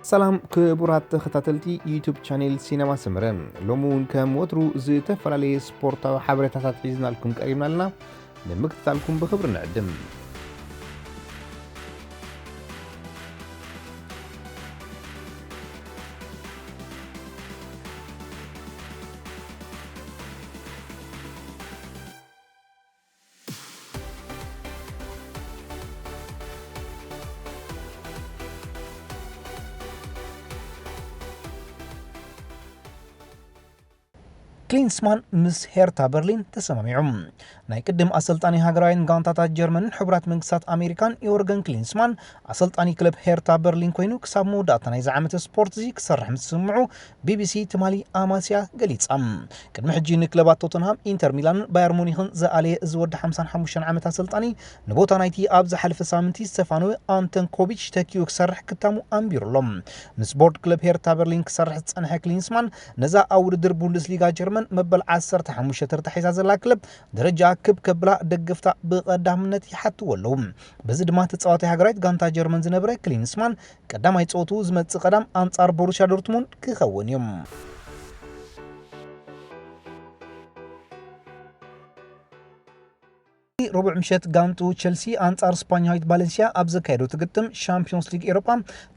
ሰላም ክቡራት ተኸታተልቲ ዩቱብ ቻኔል ሲነማ ሰመረ፣ ሎሚ እውን ከም ወትሩ ዝተፈላለየ ስፖርታዊ ሓበሬታታት ሒዝናልኩም ቀሪብና ኣለና። ንምክትታልኩም ብኽብሪ ንዕድም። ክሊንስማን ምስ ሄርታ በርሊን ተሰማሚዑ። ናይ ቅድም ኣሰልጣኒ ሃገራውያን ጋንታታት ጀርመንን ሕቡራት መንግስታት ኣሜሪካን ዮርገን ክሊንስማን ኣሰልጣኒ ክለብ ሄርታ በርሊን ኮይኑ ክሳብ መወዳእታ ናይዚ ዓመተ ስፖርት እዚ ክሰርሕ ምትስምዑ ቢቢሲ ትማሊ ኣማስያ ገሊጻ። ቅድሚ ሕጂ ንክለባት ቶተንሃም፣ ኢንተር ሚላንን ባየር ሙኒኽን ዝኣለየ እዚ ወዲ ሓምሳን ሓሙሽተን ዓመት ኣሰልጣኒ ንቦታ ናይቲ ኣብ ዝሓለፈ ሳምንቲ ዝተፋነወ ኣንተንኮቪች ተኪኡ ክሰርሕ ክታሙ ኣንቢሩ ኣሎ። ምስ ቦርድ ክለብ ሄርታ በርሊን ክሰርሕ ዝጸንሐ ክሊንስማን ነዛ ኣብ ውድድር ቡንደስሊጋ ጀርመን መበል ዓሰርተ ሓሙሽተ ተርታ ሒዛ ዘላ ክለብ ደረጃ ክብ ከብላ ደገፍታ ብቐዳምነት ይሓትዎ ኣለዉ። በዚ ድማ ተጻዋታይ ሃገራዊት ጋንታ ጀርመን ዝነበረ ክሊንስማን ቀዳማይ ጸወቱ ዝመጽእ ቀዳም ኣንጻር ቦሩሲያ ዶርትሙንድ ክኸውን እዩ። ረቡዕ ምሸት ጋንቱ ቸልሲ ኣንጻር ስፓኛዊት ባለንሲያ ኣብ ዘካየዶ ትግጥም ሻምፒዮንስ ሊግ ኤሮጳ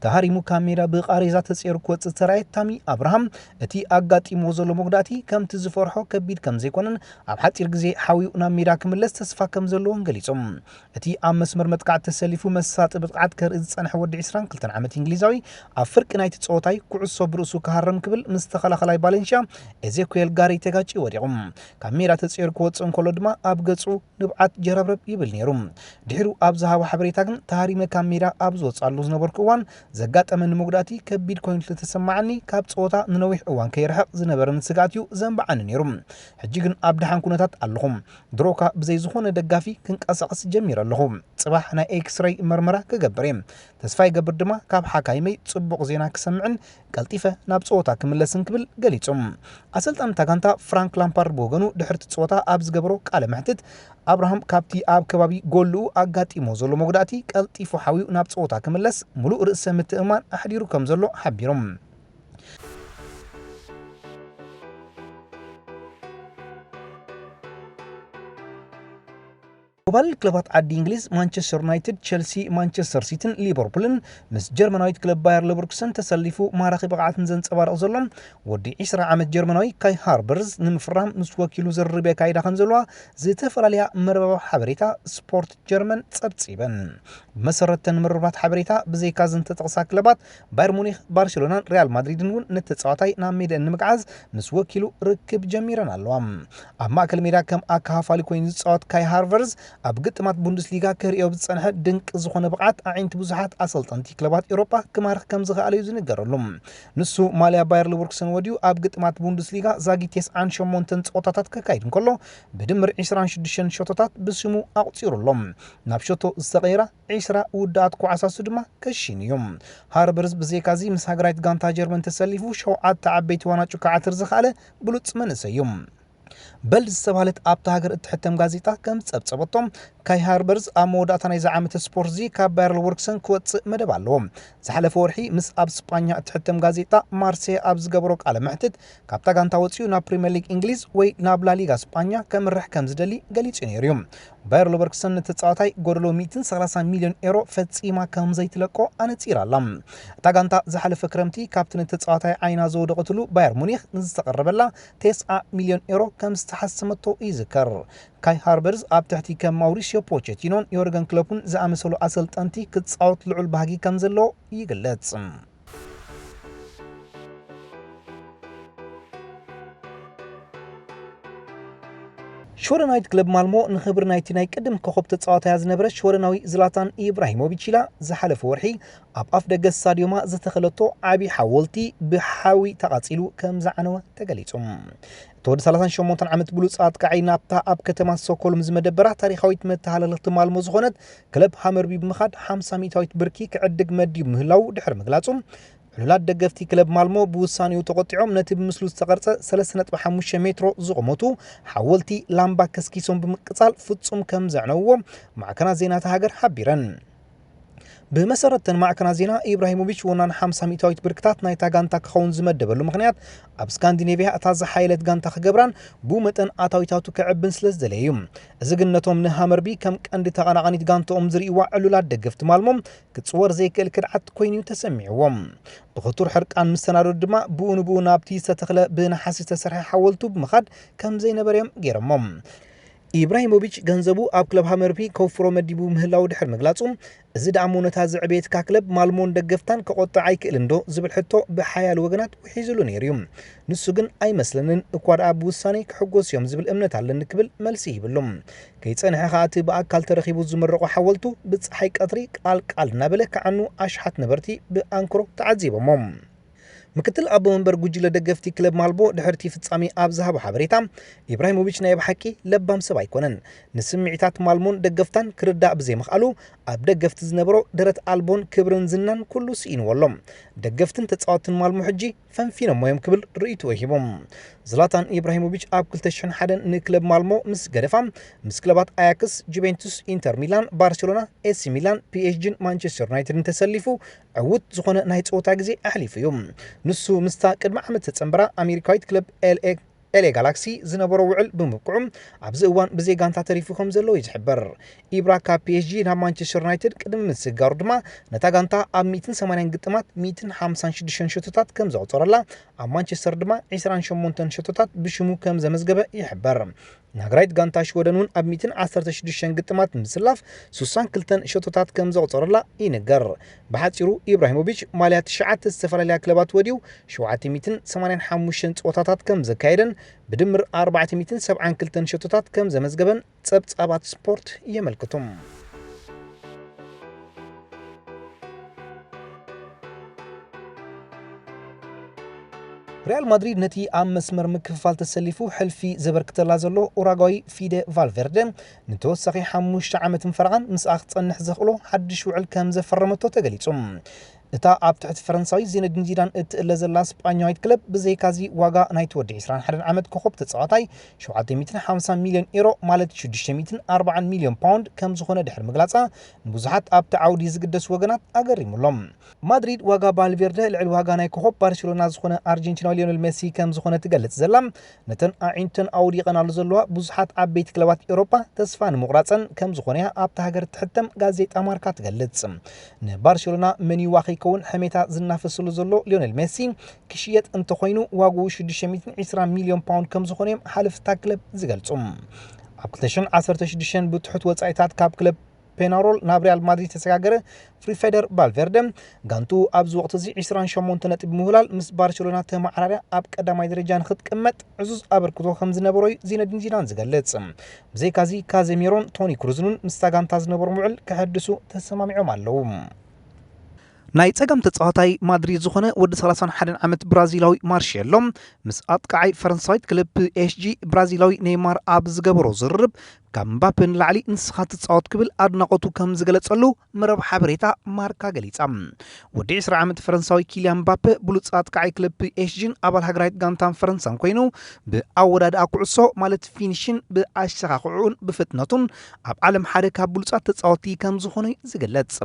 ተሃሪሙ ካብ ሜዳ ብቓሬዛ ተጸይሩ ክወጽእ ዝተራእየ ታሚ ኣብርሃም፣ እቲ ኣጋጢምዎ ዘሎ መጉዳእቲ ከምቲ ዝፈርሖ ከቢድ ከም ዘይኮነን ኣብ ሓጺር ግዜ ሓውዩ ናብ ሜዳ ክምለስ ተስፋ ከም ዘለዎን ገሊጹ። እቲ ኣብ መስመር መጥቃዕቲ ተሰሊፉ መሳጢ ብቕዓት ከርኢ ዝጸንሐ ወዲ ዕስራን ክልተን ዓመት እንግሊዛዊ፣ ኣብ ፍርቂ ናይቲ ጸወታይ ኩዕሶ ብርእሱ ክሃርም ክብል ምስ ተኸላኸላይ ባለንሲያ ኤዜኩኤል ጋሪ ተጋጭዩ ወዲቑ። ካብ ሜዳ ተጸይሩ ክወጽእ እንከሎ ድማ ኣብ ገጹ ንብዓት ጀረብረብ ይብል ነይሩ። ድሒሩ ኣብ ዝሃቦ ሓበሬታ ግን፣ ተሃሪመ ካብ ሜዳ ኣብ ዝወጽኣሉ ዝነበርኩ እዋን ዘጋጠመኒ መጉዳእቲ ከቢድ ኮይኑ ስለተሰማዓኒ፣ ካብ ጸወታ ንነዊሕ እዋን ከይርሕቕ ዝነበረኒ ስግኣት እዩ ዘንብዓኒ ነይሩ። ሕጂ ግን ኣብ ደሓን ኩነታት ኣለኹ። ድሮካ ብዘይ ዝኾነ ደጋፊ ክንቀሳቐስ ጀሚረ ኣለኹ። ጽባሕ ናይ ኤክስሬይ መርመራ ክገብር እየ። ተስፋ ይገብር ድማ ካብ ሓካይመይ ጽቡቕ ዜና ክሰምዕን ቀልጢፈ ናብ ጸወታ ክምለስን ክብል ገሊጹ። ኣሰልጣኒ እታ ጋንታ ፍራንክ ላምፓርድ ብወገኑ ድሕርቲ ጸወታ ኣብ ዝገበሮ ቃለ መሕትት፣ ኣብርሃም ካብቲ ኣብ ከባቢ ጎልኡ ኣጋጢሞ ዘሎ መጉዳእቲ ቀልጢፉ ሓውዩ ናብ ጸወታ ክምለስ ሙሉእ ርእሰ ምትእምማን ኣሕዲሩ ከም ዘሎ ሓቢሩ። ሞባይል ክለባት ዓዲ እንግሊዝ ማንቸስተር ዩናይትድ፣ ቸልሲ፣ ማንቸስተር ሲቲን ሊቨርፑልን ምስ ጀርመናዊት ክለብ ባየር ሌቨርኩሰን ተሰሊፉ ማራኺ ብቕዓት ንዘንጸባርቕ ዘሎ ወዲ ዕስራ ዓመት ጀርመናዊ ካይ ሃርበርዝ ንምፍራም ምስ ወኪሉ ዝርርብ የካይዳ ከም ዘለዋ ዝተፈላለያ መርበባት ሓበሬታ ስፖርት ጀርመን ጸብጺበን። ብመሰረት ተን መርበባት ሓበሬታ፣ ብዘይካ እዘን ተጠቕሳ ክለባት፣ ባየር ሙኒክ፣ ባርሴሎናን ሪያል ማድሪድን እውን ነቲ ተጻዋታይ ናብ ሜዳን ንምግዓዝ ምስ ወኪሉ ርክብ ጀሚረን ኣለዋ። ኣብ ማእከል ሜዳ ከም ኣከፋፋሊ ኮይኑ ዝጻወት ካይ ሃርቨርዝ፣ ኣብ ግጥማት ቡንደስሊጋ ከርእዮ ብዝጸንሐ ድንቂ ዝኾነ ብቕዓት፣ ኣዒንቲ ብዙሓት ኣሰልጠንቲ ክለባት ኤውሮጳ ክማርኽ ከም ዝኸኣለ እዩ ዝንገረሉ። ንሱ ማልያ ባየር ሌቨርኩሰን ወድዩ ኣብ ግጥማት ቡንደስሊጋ ዛጊት ተስዓን ሸሞንተን ጸወታታት ከካይድ እንከሎ፣ ብድምር ዕስራን ሽዱሽተን ሸቶታት ብስሙ ኣቑጺሩ ኣሎ። ናብ ሸቶ ዝተቐየራ ዕስራ ውድኣት ኳዕሳሱ ድማ ከሽኑ እዩ። ሃርበርዝ ብዘይካዚ ምስ ሃገራዊት ጋንታ ጀርመን ተሰሊፉ ሸውዓተ ዓበይቲ ዋናጩ ክዓትር ዝኸኣለ ብሉጽ መንእሰይ እዩ። በልድ ዝተባህለት ኣብታ ሃገር እትሕተም ጋዜጣ ከም ዝጸብጸበቶ፣ ካይ ሃርበርዝ ኣብ መወዳእታ ናይዚ ዓመት ስፖርት እዚ ካብ ባየር ሌቨርኩሰን ክወጽእ መደብ ኣለዎ። ዝሓለፈ ወርሒ ምስ ኣብ ስጳኛ እትሕተም ጋዜጣ ማርሴ ኣብ ዝገበሮ ቃለ መሕትት፣ ካብታ ጋንታ ወጺኡ ናብ ፕሪምየር ሊግ እንግሊዝ ወይ ናብ ላሊጋ ስጳኛ ከምርሕ ከም ዝደሊ ገሊጹ ነይሩ እዩ። ባየር ሌቨርኩሰን ንተጻዋታይ ጎደሎ ሚእትን ሰላሳን ሚልዮን ኤሮ ፈጺማ ከም ዘይትለቆ ኣነጺራ ኣላ። እታ ጋንታ ዝሓለፈ ክረምቲ ካብቲ ንተጻዋታይ ዓይና ዘወደቐትሉ ባየር ሙኒክ ንዝተቐረበላ ተስዓ ሚልዮን ኤሮ ከም ዝተሓሰመቶ ይዝከር። ካይ ሃርበርዝ ኣብ ትሕቲ ከም ማውሪሲዮ ፖቸቲኖን ዮርገን ክሎፕን ዝኣመሰሉ ኣሰልጠንቲ ክጻወት ልዑል ባህጊ ከም ዘለዎ ይግለጽ። ሽወደናዊት ክለብ ማልሞ ንኽብሪ ናይቲ ናይ ቅድም ኮኸብ ተጻዋታያ ዝነበረ ሽወደናዊ ዝላታን ኢብራሂሞቪች ኢላ ዝሓለፈ ወርሒ ኣብ ኣፍ ደገ ስታድዮማ ዝተኸለቶ ዓቢ ሓወልቲ ብሓዊ ተቓጺሉ ከም ዝዓነወ ተገሊጹ። እቲ ወዲ ሰላሳን ሸሞንተን ዓመት ብሉጽ ኣጥቃዓይ ናብታ ኣብ ከተማ ስቶኮልም ዝመደበራ ታሪኻዊት መተሃላለኽቲ ማልሞ ዝኾነት ክለብ ሃመርቢ ብምኻድ ሓምሳ ሚእታዊት ብርኪ ክዕድግ መዲቡ ምህላዉ ድሕሪ ምግላጹ፣ ዕሉላት ደገፍቲ ክለብ ማልሞ ብውሳኔኡ ተቖጢዖም ነቲ ብምስሉ ዝተቐርጸ ሰለስተ ነጥቢ ሓሙሽተ ሜትሮ ዝቑመቱ ሓወልቲ ላምባ ከስኪሶም ብምቅጻል ፍጹም ከም ዘዕነውዎ ማዕከናት ዜና እታ ሃገር ሓቢረን። ብመሰረት ተን ማዕከናት ዜና፣ ኢብራሂሞቪች ወናን ሓምሳ ሚእታዊት ብርክታት ናይታ ጋንታ ክኸውን ዝመደበሉ ምኽንያት፣ ኣብ ስካንዲኔቭያ እታ ዝሓየለት ጋንታ ክገብራን ብኡ መጠን ኣታዊታቱ ክዕብን ስለ ዝደለየ እዩ። እዚ ግን ነቶም ንሃመርቢ ከም ቀንዲ ተቐናቓኒት ጋንታኦም ዝርእይዋ ዕሉላት ደገፍቲ ማልሞ ክጽወር ዘይክእል ክድዓት ኮይኑ እዩ ተሰሚዕዎም። ብኽቱር ሕርቃን ምስ ተናደዱ ድማ ብኡ ንብኡ ናብቲ ዝተተኽለ ብነሓስ ዝተሰርሐ ሓወልቱ ብምኻድ ከም ዘይነበረ እዮም ገይሮሞ። ኢብራሂሞቪች ገንዘቡ ኣብ ክለብ ሃመርቢ ከውፍሮ መዲቡ ምህላው ድሕሪ ምግላጹ፣ እዚ ደኣ እሞ ነታ ዘዕበየትካ ክለብ ማልሞን ደገፍታን ከቖጥዕ ኣይክእልን ዶ ዝብል ሕቶ ብሓያሎ ወገናት ውሒዙሉ ነይሩ እዩ። ንሱ ግን ኣይመስለንን፣ እኳ ደኣ ብውሳኔ ክሕጎስ እዮም ዝብል እምነት ኣለኒ ክብል መልሲ ይህብሉ። ከይጸንሐ ከኣ እቲ ብኣካል ተረኺቡ ዝምረቖ ሓወልቱ ብጸሓይ ቀትሪ ቃል ቃል እናበለ ክዓኑ ኣሽሓት ነበርቲ ብኣንክሮ ተዓዚቦሞ። ምክትል ኣቦ መንበር ጉጅለ ደገፍቲ ክለብ ማልቦ ድሕርቲ ፍጻሜ ኣብ ዝሃቦ ሓበሬታ፣ ኢብራሂሞቪች ናይ ብሓቂ ለባም ሰብ ኣይኮነን። ንስምዒታት ማልሞን ደገፍታን ክርዳእ ብዘይምኽኣሉ፣ ኣብ ደገፍቲ ዝነበሮ ደረት ኣልቦን ክብርን ዝናን ኩሉ ስኢንዎ ኣሎ። ደገፍትን ተጻወትን ማልሞ ሕጂ ፈንፊኖሞ እዮም ክብል ርእይትኡ ሂቦም። ዝላታን ኢብራሂሞቪች ኣብ ክልተ ሽሕን ሓደን ንክለብ ማልሞ ምስ ገደፋ፣ ምስ ክለባት ኣያክስ፣ ጁቬንቱስ፣ ኢንተር ሚላን፣ ባርሴሎና፣ ኤሲ ሚላን፣ ፒኤስጂን ማንቸስተር ዩናይትድን ተሰሊፉ ዕዉት ዝኾነ ናይ ጸወታ ግዜ ኣሕሊፉ እዩ። ንሱ ምስታ ቅድሚ ዓመት ተጸንበራ ኣሜሪካዊት ክለብ ኤልኤ ኤልኤ ጋላክሲ ዝነበሮ ውዕል ብምብቅዑ፣ ኣብዚ እዋን ብዘይ ጋንታ ተሪፉ ከም ዘሎ እዩ ዝሕበር። ኢብራ ካብ ፒኤስጂ ናብ ማንቸስተር ዩናይትድ ቅድሚ ምስግጋሩ ድማ፣ ነታ ጋንታ ኣብ ሚእትን ሰማንያን ግጥማት ሚእትን ሓምሳን ሽዱሽተን ሸቶታት ከም ዘቑጸረላ፣ ኣብ ማንቸስተር ድማ ዒስራን ሸሞንተን ሸቶታት ብሽሙ ከም ዘመዝገበ ይሕበር። ንሃገራዊት ጋንታ ሽወደን እውን ኣብ ሚእትን ዓሰርተ ሽዱሽተን ግጥማት ብምስላፍ ሱሳን ክልተን ሸቶታት ከም ዘቑጸረላ ይንገር። ብሓጺሩ፣ ኢብራሂሞቪች ማልያ ትሽዓተ ዝተፈላለያ ክለባት ወድዩ፣ ሸውዓተ ሚእትን ሰማንያን ሓሙሽተን ጸወታታት ከም ዘካየደን፣ ብድምር ኣርባዕተ ሚእትን ሰብዓን ክልተን ሸቶታት ከም ዘመዝገበን ጸብጻባት ስፖርት የመልክቱ። ሪያል ማድሪድ ነቲ ኣብ መስመር ምክፍፋል ተሰሊፉ ሕልፊ ዘበርክተላ ዘሎ ኡራጓይ ፊደ ቫልቨርደ ንተወሳኺ ሓሙሽተ ዓመትን ፈረቓን ምስኣ ክጸንሕ ዘኽእሎ ሓድሽ ውዕል ከም ዘፈረመቶ ተገሊጹ። እታ ኣብ ትሕቲ ፈረንሳዊ ዚነዲን ዚዳን እትእለ ዘላ ስጳኛዊት ክለብ፣ ብዘይካዚ ዋጋ ናይቲ ወዲ ዕስራን ሓደን ዓመት ኮኾብ ተጻዋታይ ሸውዓተ ሚእትን ሓምሳን ሚልዮን ኤሮ፣ ማለት ሽዱሽተ ሚእትን ኣርባዓን ሚልዮን ፓውንድ ከም ዝኾነ ድሕሪ ምግላጻ፣ ንብዙሓት ኣብቲ ዓውዲ ዝግደሱ ወገናት ኣገሪሙሎም። ማድሪድ ዋጋ ቫልቬርደ ልዕሊ ዋጋ ናይ ኮኾብ ባርሴሎና ዝኾነ ኣርጀንቲናዊ ሊዮነል ሜሲ ከም ዝኾነ ትገልጽ ዘላ፣ ነተን ኣዒንተን ኣውዲቐናሉ ዘለዋ ብዙሓት ዓበይቲ ክለባት ኤውሮጳ ተስፋ ንምቑራጸን ከም ዝኾነ'ያ ኣብታ ሃገር እትሕተም ጋዜጣ ማርካ ትገልጽ። ንባርሴሎና መንዩዋ ከይከውን ሕሜታ ዝናፈሰሉ ዘሎ ሊዮኔል ሜሲ ክሽየጥ እንተኾይኑ ዋግኡ ሽዱሽተ ሚእትን ዕስራን ሚልዮን ፓውንድ ከም ዝኾነ እዮም ሓለፍቲ እታ ክለብ ዝገልጹ። ኣብ ክልተ ሽሕን ዓሰርተ ሽዱሽተን ብትሑት ወጻኢታት ካብ ክለብ ፔናሮል ናብ ሪያል ማድሪድ ተሰጋገረ ፍሪፌደር ቫልቬርደ፣ ጋንቱ ኣብዚ ወቕቲ እዚ ዕስራን ሸሞንተ ነጥቢ ምህላል ምስ ባርሴሎና ተመዓራርያ ኣብ ቀዳማይ ደረጃ ንክትቅመጥ ዕዙዝ ኣበርክቶ ከም ዝነበሮ እዩ ዚነዲን ዚዳን ዝገልጽ። ብዘይካዚ ካዜሚሮን ቶኒ ክሩዝን እውን ምስታ ጋንታ ዝነበሮም ውዕል ከሐድሱ ተሰማሚዖም ኣለዉ። ናይ ጸጋም ተጻዋታይ ማድሪድ ዝኾነ ወዲ ሰላሳን ሓደን ዓመት ብራዚላዊ ማርሴሎ ምስ ኣጥቃዓይ ፈረንሳዊት ክለብ ፒኤስጂ ብራዚላዊ ኔይማር ኣብ ዝገበሮ ዝርርብ ካብ ምባፔ ንላዕሊ ንስኻ ትጻወት ክብል ኣድናቖቱ ከም ዝገለጸሉ መረብ ሓበሬታ ማርካ ገሊጻ። ወዲ ዕስራ ዓመት ፈረንሳዊ ኪልያን ምባፔ ብሉጽ ኣጥቃዓይ ክለብ ፒኤስጂን ኣባል ሃገራዊት ጋንታን ፈረንሳን ኮይኑ ብኣወዳድኣ ኩዕሶ ማለት ፊኒሽን ብኣሸኻኽዕኡን ብፍጥነቱን ኣብ ዓለም ሓደ ካብ ብሉጻት ተጻወትቲ ከም ዝኾነ እዩ ዝግለጽ።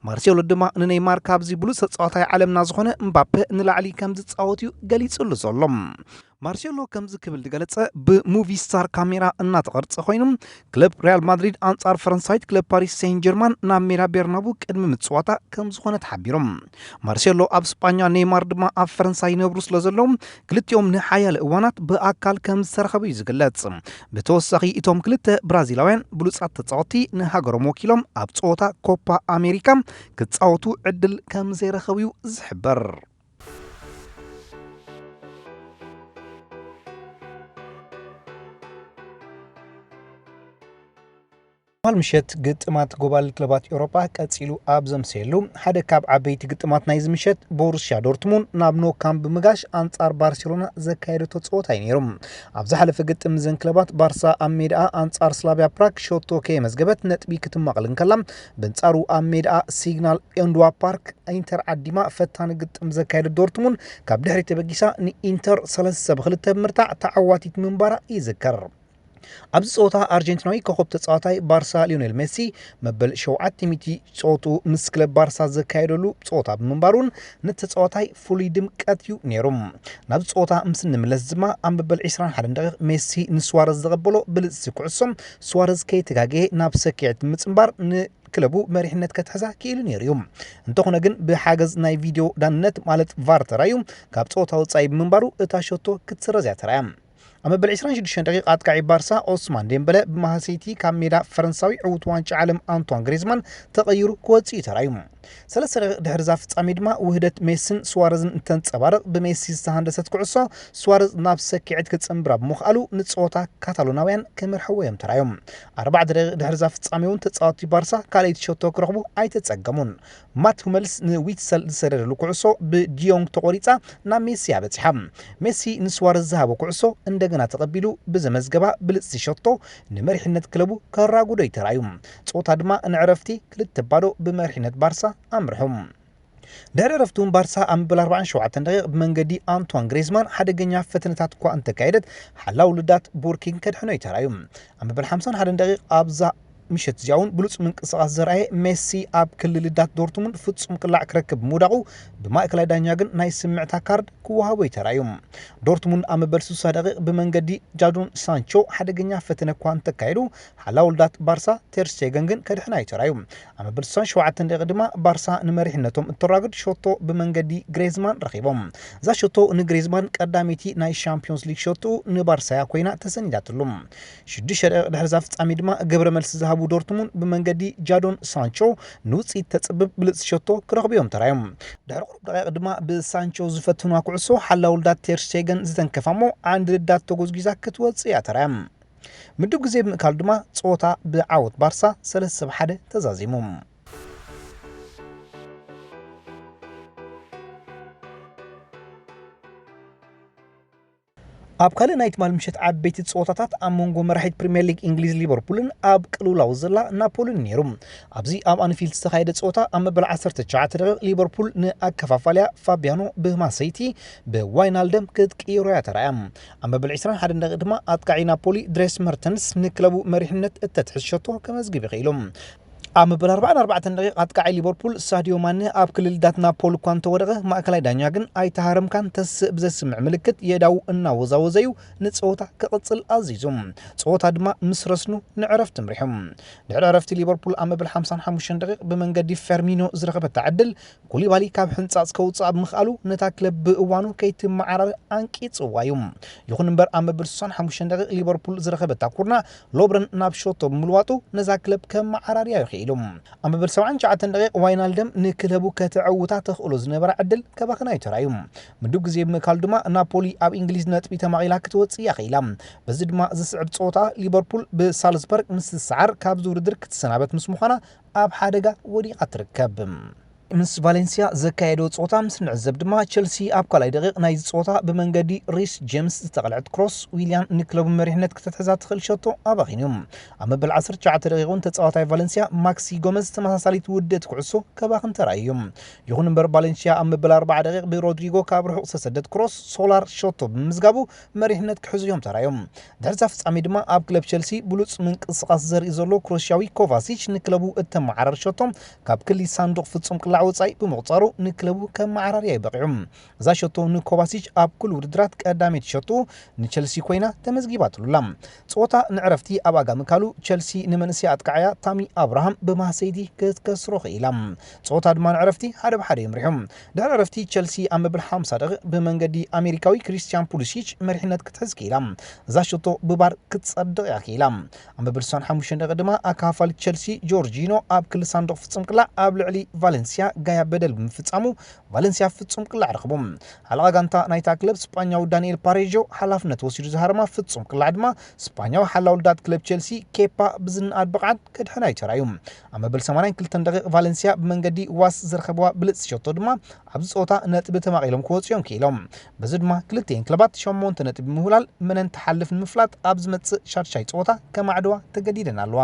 ማርሴሎ ድማ ንኔይማር ካብዚ ብሉጽ ተጻዋታይ ዓለምና ዝኾነ ምባፔ ንላዕሊ ከም ዝጻወት እዩ ገሊጹሉ ዘሎ። ማርሴሎ ከምዚ ክብል ዝገለጸ ብሙቪ ስታር ካሜራ እናተቐርጸ ኮይኑ፣ ክለብ ሪያል ማድሪድ ኣንጻር ፈረንሳዊት ክለብ ፓሪስ ሴን ጀርማን ናብ ሜዳ ቤርናቡ ቅድሚ ምጽዋታ ከም ዝኾነ ተሓቢሩ። ማርሴሎ ኣብ ስጳኛ፣ ኔይማር ድማ ኣብ ፈረንሳ ይነብሩ ስለ ዘለዉ፣ ክልቲኦም ንሓያለ እዋናት ብኣካል ከም ዝተረኸቡ እዩ ዝግለጽ። ብተወሳኺ፣ እቶም ክልተ ብራዚላውያን ብሉጻት ተጻወትቲ ንሃገሮም ወኪሎም ኣብ ጸወታ ኮፓ ኣሜሪካ ክጻወቱ ዕድል ከም ዘይረኸቡ እዩ ዝሕበር። ትማል ምሸት ግጥማት ጎባል ክለባት ኤውሮጳ ቀጺሉ ኣብ ዘምሰየሉ፣ ሓደ ካብ ዓበይቲ ግጥማት ናይዚ ምሸት ቦሩስያ ዶርትሙንድ ናብ ኖ ካምፕ ብምጋሽ ኣንጻር ባርሴሎና ዘካየደቶ ጸወታ እዩ ነይሩ። ኣብ ዝሓለፈ ግጥም እዘን ክለባት፣ ባርሳ ኣብ ሜዳኣ ኣንጻር ስላቪያ ፕራግ ሸቶ ከየመዝገበት ነጥቢ ክትማቕል እንከላ፣ በንጻሩ ኣብ ሜዳኣ ሲግናል ኢዱና ፓርክ ኢንተር ዓዲማ ፈታኒ ግጥም ዘካየደት ዶርትሙንድ፣ ካብ ድሕሪት ተበጊሳ ንኢንተር ሰለስተ ብ ክልተ ብምርታዕ ተዓዋቲት ምንባራ ይዝከር። ኣብዚ ጸወታ ኣርጀንቲናዊ ኮኸብ ተጻዋታይ ባርሳ ሊዮኔል ሜሲ መበል ሸውዓተ ሚእቲ ጸወቱ ምስ ክለብ ባርሳ ዘካየደሉ ጸወታ ብምንባሩን ነቲ ተጻዋታይ ፍሉይ ድምቀት እዩ ነይሩ። ናብ ጸወታ ምስ እንምለስ ድማ ኣብ መበል ዕስራን ሓደን ደቂቕ ሜሲ ንስዋረዝ ዘቐበሎ ብልጽቲ ኩዕሶ ስዋረዝ ከይተጋገየ ናብ ሰኪዕት ብምጽንባር ንክለቡ መሪሕነት ከትሕዛ ክኢሉ ነይሩ እዩ። እንተኾነ ግን ብሓገዝ ናይ ቪድዮ ዳንነት ማለት ቫር ተራዩ ካብ ጸወታ ወጻኢ ብምንባሩ እታ ሸቶ ክትስረዝ እያ ተራያ። ኣብ መበል ዕስራን ሽዱሽተን ደቂቕ ኣጥቃዒ ባርሳ ኦስማን ዴምበለ ብማህሰይቲ ካብ ሜዳ ፈረንሳዊ ዕውት ዋንጫ ዓለም ኣንቷን ግሪዝማን ተቐይሩ ክወጽእ እዩ ተራዩ። ሰለስተ ደቂቕ ድሕሪ እዛ ፍጻሜ ድማ ውህደት ሜስን ስዋረዝን እንተንጸባርቕ ብሜሲ ዝተሃንደሰት ኩዕሶ ስዋረዝ ናብ ሰኪዕት ክጽንብራ ብምኽኣሉ ንጸወታ ካታሎናውያን ክምርሕዎ እዮም ተራዮም። ኣርባዕተ ደቂቕ ድሕሪ እዛ ፍጻሜ እውን ተጻወትቲ ባርሳ ካልኣይቲ ሸቶ ክረኽቡ ኣይተጸገሙን። ማት ሁመልስ ንዊትሰል ዝሰደደሉ ኩዕሶ ብዲዮንግ ተቖሪጻ ናብ ሜሲ ኣበጺሓ። ሜሲ ንስዋረዝ ዝሃቦ ኩዕሶ እንደገና ተቐቢሉ ብዘመዝገባ ብልጽቲ ሸቶ ንመሪሕነት ክለቡ ከራጉዶ ይተራዩ። ጸወታ ድማ ንዕረፍቲ ክልተ ባዶ ብመሪሕነት ባርሳ ኣምርሑ። ድሕሪ ዕረፍቲ እውን ባርሳ ኣብ መበል ኣርባዓን ሸውዓተን ደቂቕ ብመንገዲ ኣንቷን ግሬዝማን ሓደገኛ ፈተነታት እኳ እንተካየደት ሓላው ልዳት ቡርኪን ከድሕኖ ይተራዩ። ኣብ መበል ሓምሳን ሓደን ደቂቕ ኣብዛ ምሸት እዚኣ እውን ብሉጽ ምንቅስቓስ ዘርኣየ ሜሲ ኣብ ክሊ ልዳት ዶርትሙንድ ፍጹም ቅላዕ ክረክብ ምውዳቑ ብማእከላይ ዳኛ ግን ናይ ስምዕታ ካርድ ክወሃቦ ይተራዩ። ዶርትሙንድ ኣብ መበል ስሳ ደቂቕ ብመንገዲ ጃዶን ሳንቾ ሓደገኛ ፈተነ እኳ እንተካየዱ ሓላው ልዳት ባርሳ ቴር ስቴገን ግን ከድሕና ይተራዩ። ኣብ መበል ስሳን ሸውዓተን ደቂቕ ድማ ባርሳ ንመሪሕነቶም እተራግድ ሸቶ ብመንገዲ ግሬዝማን ረኺቦም። እዛ ሸቶ ንግሬዝማን ቀዳመይቲ ናይ ሻምፒዮንስ ሊግ ሸቶኡ ንባርሳያ ኮይና ተሰኒዳትሉ። ሽዱሽተ ደቂቕ ድሕሪ እዛ ፍጻሜ ድማ ግብረ መልሲ ዝሃቡ ዶርትሙንድ ብመንገዲ ጃዶን ሳንቾ ንውጽኢት ተጽብብ ብልጽቲ ሸቶ ክረኽቡ እዮም ተራዮም። ድሕሪ ቁሩብ ደቂቕ ድማ ብሳንቾ ዝፈትንዋ ኩዕሶ ሓላው ልዳት ቴር ስቴገን ዝተንከፋ እሞ ዓንዲ ልዳት ተጎዝጊዛ ክትወጽእ እያ ተራያ። ምድብ ግዜ ብምእካሉ ድማ ጸወታ ብዓወት ባርሳ ሰለስተ ብ ሓደ ተዛዚሙ። ኣብ ካልእ ናይ ትማል ምሸት ዓበይቲ ጸወታታት ኣብ መንጎ መራሒት ፕሪምየር ሊግ እንግሊዝ ሊቨርፑልን ኣብ ቅልውላው ዘላ ናፖልን ነይሩ። ኣብዚ ኣብ ኣንፊልድ ዝተኻየደ ጸወታ ኣብ መበል ዓሰርተ ትሽዓተ ደቂቕ ሊቨርፑል ንኣከፋፋልያ ፋቢያኖ ብማሰይቲ ብዋይናልደም ክትቅይሮ እያ ተራእያ። ኣብ መበል ዕስራን ሓደን ደቂቕ ድማ ኣጥቃዒ ናፖሊ ድሬስ መርተንስ ንክለቡ መሪሕነት እተትሕዝ ሸቶ ከመዝግብ ይኽኢሉ። ኣብ መበል ኣርባዓን ኣርባዕተን ደቂቕ ኣጥቃዒ ሊቨርፑል ሳድዮ ማነ ኣብ ክልል ዳት ናፖል እኳ እንተወደቐ፣ ማእከላይ ዳኛ ግን ኣይተሃረምካን ተስእ ብዘስምዕ ምልክት የእዳዉ እናወዛወዘ እዩ ንጸወታ ክቕጽል ኣዚዙ። ጸወታ ድማ ምስ ረስኑ ንዕረፍቲ ኣምሪሑ። ድሕሪ ዕረፍቲ ሊቨርፑል ኣብ መበል ሓምሳን ሓሙሽተን ደቂቕ ብመንገዲ ፈርሚኖ ዝረኸበታ ዕድል ኩሊባሊ ካብ ሕንጻጽ ከውጽኣ ብምኽኣሉ ነታ ክለብ ብእዋኑ ከይትመዓራረ ኣንቂጽዋ እዩ። ይኹን እምበር ኣብ መበል ስሳን ሓሙሽተን ደቂቕ ሊቨርፑል ዝረኸበታ ኩርና ሎብረን ናብ ሸቶ ብምልዋጡ ነዛ ክለብ ከመዓራርያ ይኽኢሉ። ኣብ መበል ሰብዓን ትሽዓተን ደቂቕ ዋይናልደም ንክለቡ ከተዐውታ ተኽእሎ ዝነበራ ዕድል ከባኽና እዩ ተራእዩ። ምዱብ ግዜ ብምእካሉ ድማ ናፖሊ ኣብ እንግሊዝ ነጥቢ ተማቒላ ክትወጽእ እያ ኽኢላ። በዚ ድማ ዝስዕብ ጸወታ ሊቨርፑል ብሳልዝበርግ ምስ ዝሰዓር ካብዚ ውድድር ክትሰናበት ምስ ምዃና ኣብ ሓደጋ ወዲቓ ትርከብ። ምስ ቫሌንሲያ ዘካየዶ ጸወታ ምስ ንዕዘብ ድማ ቸልሲ ኣብ ካልኣይ ደቂቕ ናይዚ ጸወታ ብመንገዲ ሪስ ጄምስ ዝተቐልዐት ክሮስ ዊልያን ንክለቡ መሪሕነት ክተትሕዛ ትኽእል ሸቶ ኣባኺኑ እዩ። ኣብ መበል ዓሰርተ ትሽዓተ ደቂቕ እውን ተጻዋታይ ቫሌንሲያ ማክሲ ጎመዝ ተመሳሳሊት ውድእቲ ኩዕሶ ከባኽን ተራእዩ እዩ። ይኹን እምበር ቫሌንሲያ ኣብ መበል ኣርባዓ ደቂቕ ብሮድሪጎ ካብ ርሑቕ ዝተሰደት ክሮስ ሶላር ሸቶ ብምምዝጋቡ መሪሕነት ክሕዙ እዮም ተራእዮም። ድሕሪ እዛ ፍጻሜ ድማ ኣብ ክለብ ቸልሲ ብሉጽ ምንቅስቓስ ዘርኢ ዘሎ ክሮሽያዊ ኮቫሲች ንክለቡ እተመዓራሪ ሸቶ ካብ ክሊ ሳንዱቕ ፍጹም ቅላዕ ወጻኢ ብምቑጻሩ ንክለቡ ከመዓራርያ እዩ በቒዑ። እዛ ሸቶ ንኮቫሲች ኣብ ኩሉ ውድድራት ቀዳመይቲ ሸቶ ንቸልሲ ኮይና ተመዝጊባትሉ ኣላ። ጸወታ ንዕረፍቲ ኣብ ኣጋ ምካሉ ቸልሲ ንመንእሰይ ኣጥቃዕያ ታሚ ኣብርሃም ብማህሰይቲ ክትከስሮ ክኢላ። ጸወታ ድማ ንዕረፍቲ ሓደ ብ ሓደ እዩ ምሪሑ። ድሕሪ ዕረፍቲ ቸልሲ ኣብ መብል ሓምሳ ደቂቕ ብመንገዲ ኣሜሪካዊ ክሪስቲያን ፑሊሲች መሪሕነት ክትሕዝ ክኢላ። እዛ ሸቶ ብባር ክትጸድቕ እያ ክኢላ። ኣብ መብል ስሳን ሓሙሽተን ደቂቕ ድማ ኣካፋሊ ቸልሲ ጆርጂኖ ኣብ ክሊ ሳንዱቕ ፍጹም ቅላዕ ኣብ ልዕሊ ቫለንሲያ ጋያ በደል ብምፍጻሙ ቫለንሲያ ፍጹም ቅላዕ ረኽቡ። ሓለቓ ጋንታ ናይታ ክለብ ስጳኛዊ ዳንኤል ፓሬጆ ሓላፍነት ወሲዱ ዝሃረማ ፍጹም ቅላዕ ድማ ስጳኛዊ ሓላው ልዳት ክለብ ቸልሲ ኬፓ ብዝነኣድ ብቕዓት ከድሕና እዩ ተራእዩ። ኣብ መበል ሰማንያን ክልተን ደቂቕ ቫለንሲያ ብመንገዲ ዋስ ዝረኸብዋ ብልጽቲ ሸቶ ድማ ኣብዚ ጸወታ ነጥቢ ተማቒሎም ክወጹ እዮም ክኢሎም። በዚ ድማ ክልቲኤን ክለባት ሸሞንተ ነጥቢ ምህላል መነን ትሓልፍ ንምፍላጥ ኣብ ዝመጽእ ሻድሻይ ጸወታ ከማዕድዋ ተገዲደን ኣለዋ።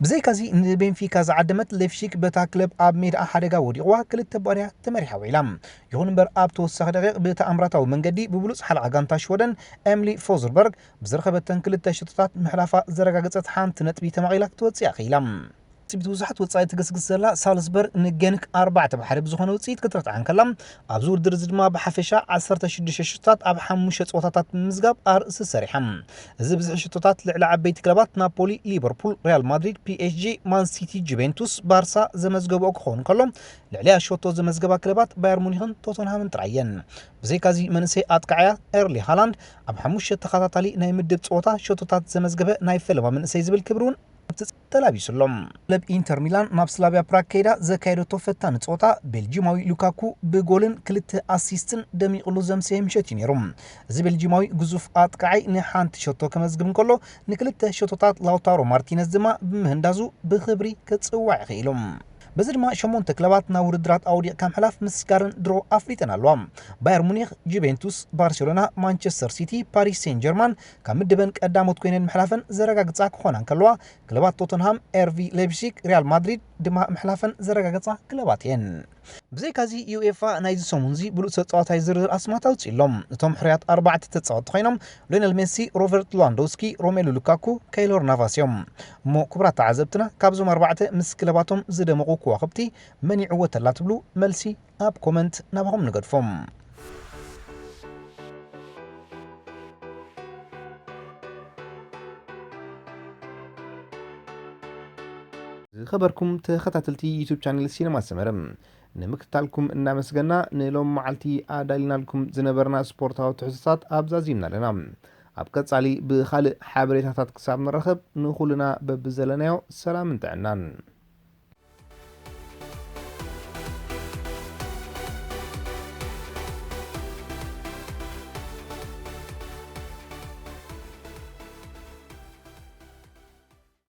ብዘይካዚ ንቤንፊካ ዝዓደመት ሌፍሺክ በታ ክለብ ኣብ ሜዳ ሓደጋ ወዲቕዋ ክልተ ባርያ ተመሪሓ ውዒላ። ይኹን እምበር ኣብ ተወሳኺ ደቂቕ ብተኣምራታዊ መንገዲ ብብሉፅ ሓለቓ ጋንታ ሽወደን ኤምሊ ፎዝርበርግ ብዝረኸበተን ክልተ ሽቶታት ምሕላፋ ዘረጋገፀት ሓንቲ ነጥቢ ተማቒላ ክትወፅእ ክኢላ። ብትዕቢት ብዙሓት ወጻኢ ትግስግስ ዘላ ሳልስበርግ ንጌንክ ኣርባዕተ ብ ሓደ ብዝኾነ ውጽኢት ክትረትዓ እንከላ፣ ኣብዚ ውድድር እዚ ድማ ብሓፈሻ ዓሰርተ ሽዱሽተ ሽቶታት ኣብ ሓሙሽተ ጸወታታት ብምምዝጋብ ኣርእሲ ሰሪሓ። እዚ ብዝሒ ሽቶታት ልዕሊ ዓበይቲ ክለባት ናፖሊ፣ ሊቨርፑል፣ ሪያል ማድሪድ፣ ፒ ኤስ ጂ፣ ማን ሲቲ፣ ጁቬንቱስ፣ ባርሳ ዘመዝገብኦ ክኸውን ከሎ፣ ልዕሊያ ሸቶ ዘመዝገባ ክለባት ባየር ሙኒኽን ቶተንሃምን ጥራይ እየን። ብዘይካዚ መንእሰይ ኣጥቃዓያ ኤርሊ ሃላንድ ኣብ ሓሙሽተ ተኸታታሊ ናይ ምድብ ጸወታ ሸቶታት ዘመዝገበ ናይ ፈለማ መንእሰይ ዝብል ክብሪ እውን ኣብቲ ተላቢሱ ኣሎ። ክለብ ኢንተር ሚላን ናብ ስላቪያ ፕራግ ከይዳ ዘካየደቶ ፈታኒ ጸወታ፣ ቤልጂማዊ ሉካኩ ብጎልን ክልተ ኣሲስትን ደሚቕሉ ዘምሰየ ምሸት እዩ ነይሩ። እዚ ቤልጂማዊ ግዙፍ ኣጥቃዓይ ንሓንቲ ሸቶ ከመዝግብ እንከሎ፣ ንክልተ ሸቶታት ላውታሮ ማርቲነዝ ድማ ብምህንዳዙ ብኽብሪ ክጽዋዕ ክኢሉ። በዚ ድማ ሸሞንተ ክለባት ናብ ውድድራት ኣውዲቕካ ምሕላፍ ምስጋርን ድሮ ኣፍሊጠን ኣለዋ። ባየር ሙኒክ፣ ጁቬንቱስ፣ ባርሴሎና፣ ማንቸስተር ሲቲ፣ ፓሪስ ሴን ጀርማን ካብ ምድበን ቀዳሞት ኮይነን ምሕላፈን ዘረጋግጻ ክኾና እንከለዋ፣ ክለባት ቶተንሃም፣ ኤርቪ ሌፕዚግ፣ ሪያል ማድሪድ ድማ ምሕላፈን ዘረጋገጻ ክለባት እየን። ብዘይካዚ ዩኤፋ ናይዚ ሰሙንዚ ብሉጽ ተጻዋታይ ዝርዝር ኣስማት ኣውጺእሎም። እቶም ሕሩያት ኣርባዕተ ተጻወትቲ ኮይኖም ሊዮነል ሜሲ፣ ሮበርት ሌዋንዶውስኪ፣ ሮሜሉ ሉካኩ፣ ከይሎር ናቫስ እዮም። እሞ ክቡራት ተዓዘብትና ካብዞም ኣርባዕተ ምስ ክለባቶም ዝደመቑ ከዋኽብቲ መን ይዕወተላ ትብሉ? መልሲ ኣብ ኮመንት ናባኹም ንገድፎም። ዝኸበርኩም ተኸታተልቲ ዩቱብ ቻነል ሲነማ ሰመረ፣ ንምክትታልኩም እናመስገና ንሎም መዓልቲ ኣዳሊናልኩም ዝነበርና ስፖርታዊ ትሕዝቶታት ኣብዛዚምና ኣለና። ኣብ ቀጻሊ ብኻልእ ሓበሬታታት ክሳብ ንራኸብ ንኹልና በብዘለናዮ ሰላምን ጥዕናን።